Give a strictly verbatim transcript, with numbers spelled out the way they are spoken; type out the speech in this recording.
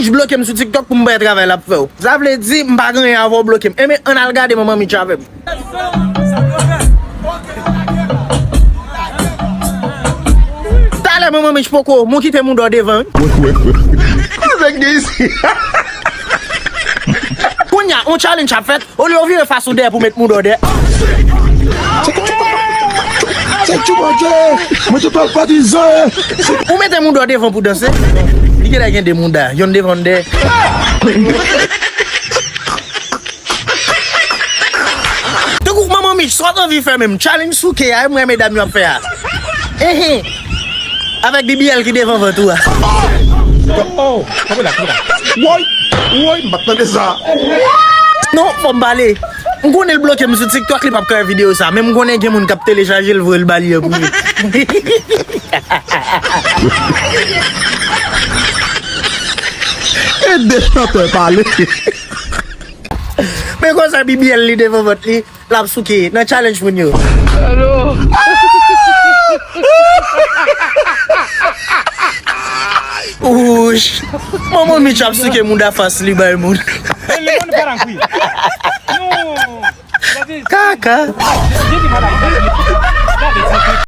Bloke m sou TikTok pou m bay travay l ap fè w. Sa vle di m pa gen anyen avè w, bloke m. Enben, ann al gade Manman Mitch avè m. Talè Manman Mitch poko, m kite mouda w devan, wi. Nèg de isi. Kounye a, on challenge ap fèt, olye w vire fas ou dèyè pou met mouda w dèyè. Se tchou Bondye, mwen se palpatizan. Ou mete mouda w devan pou danse. Li genlè gen de mouda, yonn devan, yonn dèyè. Tankou Manman Mitch, sa w t anvi fè menm? Challenge souke a, mwen medam yo ap fè a. Ehe. Avèk B B L ki devan vant ou a. Oh, oh, kanpe la, kanpe la. Woy, woy, m pa t tande sa. Non, fò m pale. M konnen l bloke m sou TikTok, li p ap ka wè videyo sa. Men m konnen gen moun k ap telechaje l, voye l ba li an premye. Ede chantè pale. Men konsa, B B L li devan vant li, l ap souke nan challenge moun yo. Ouch. Manman Mitch ap souke mouda fas li bay moun. Kaka.